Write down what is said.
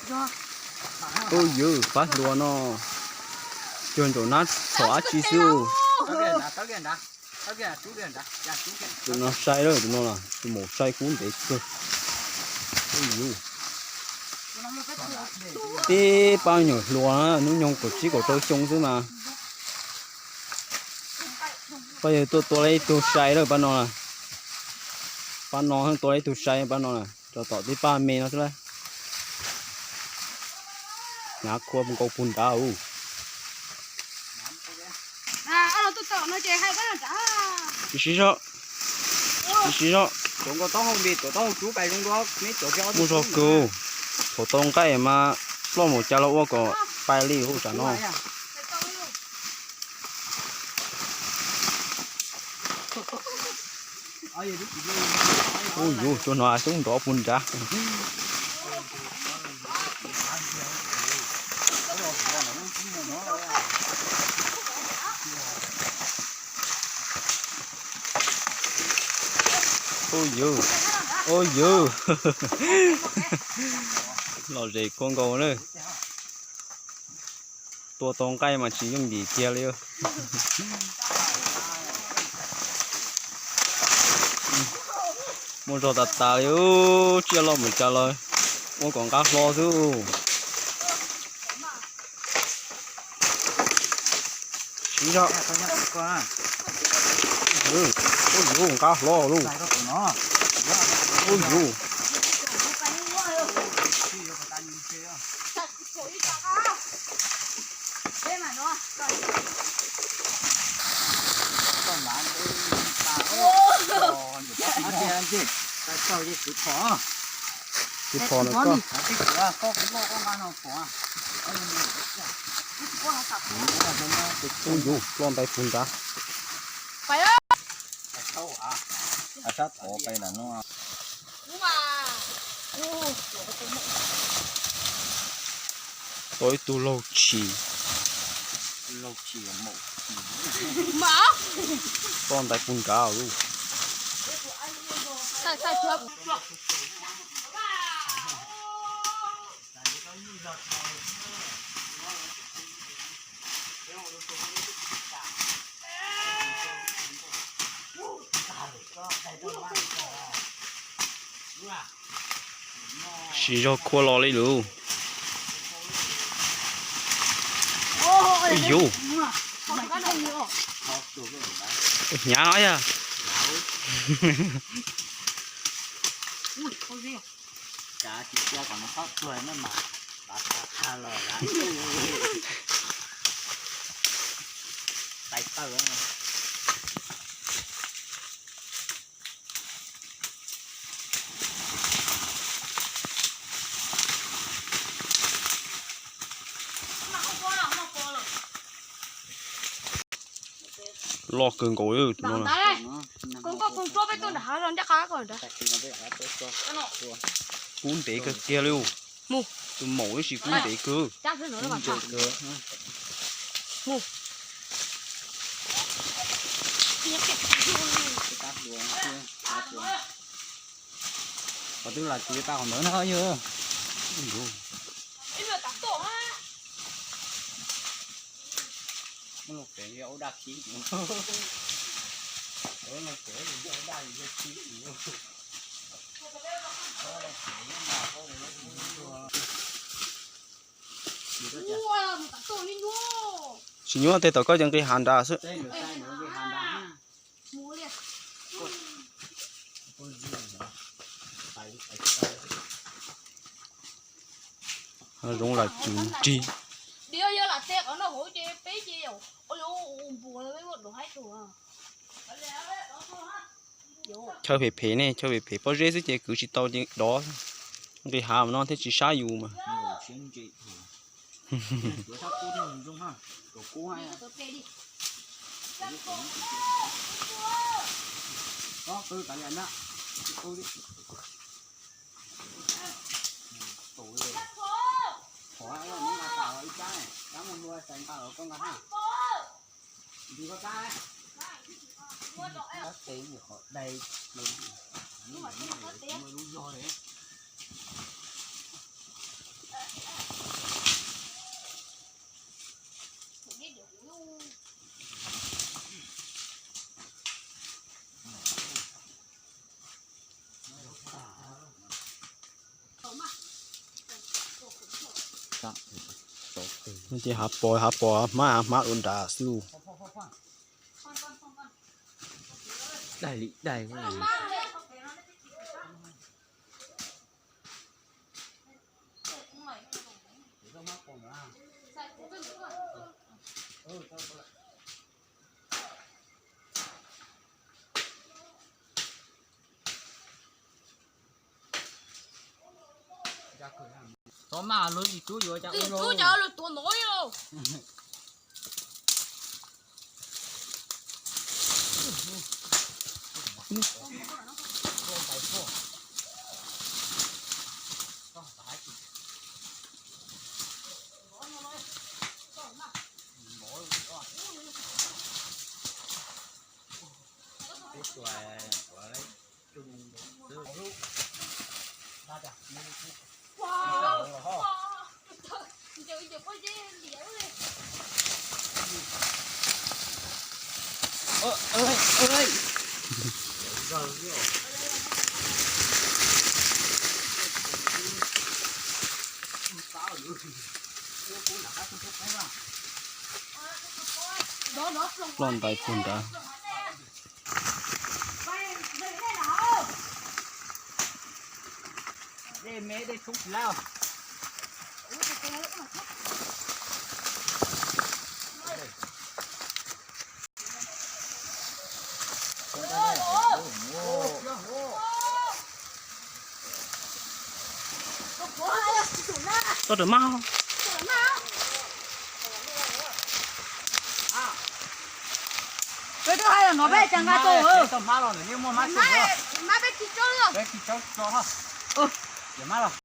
Ub, yuav pab hluas no, cuag nraum nab txhom dab tsi xwb. Tus no sai lawm, tus no tus maum sai kub ntev kawg. Ub, yuav tib pab me nyuam hluas na, hnub nyoog kaum tsib kaum rau xyoo xwb mas. Pab yawg tuaj tua tau ib tug sai lawm pab no. Pab no tua tau ib tug sai pab no, rau tom tib pab me no xwb lawm. Hnyav khuav nkaus puag nrad ub. Tsis siv zog, tsis siv zog. Muaj zog kawg, thaum tau nqaij mas ploj mus cas los ua kom pais li hu tsam no. Ub yuv, cua no xyoob nrov puag nrad. Ub yuv, ub yuv, lom zem khuav nkaus na. Tua tau nqaij mas tsis yooj yim kiag li. Muaj zog tas tas li, tsiaj loj mus cas los ua kom nqa hlo xwb. Siv zog. Ub yuv, nqa hlo lauj. Ub yuv. Tus phom no koj. Ub yuv, ploj ntais puag nrad. Tau ib tug laug tshis. Ploj ntais puag nrad lauj. Siv zog khuav los li lauj. Yuv, hnyav no yog. Loj kawg nkaus li tus no. Kub ntev kawg kiag li. Tus maum ib sim kub ntev kawg. Qhov twg los tsis tau qhov ntawd na yog. Tsis nyuaj tej, tom koj ces nqis hav nrad xwb. Zoov lam cws nrig. Chaw phem phem ne, chaw phem phem pob zeb xwb ces kwv tsis tau ces dov. Nqis hav no thiaj tsis sab yus mas. Ces hav pos hav pos hmab hav hmab dua nrad xwb. Daig li daig. Tov mas luag ib tub yuav cas ua luag tuav no. Ploj ntais puag nrad. Tau rau maj. Peb twb hais los no peb tsis nqa tus. Peb tsis tso, peb tsis tso.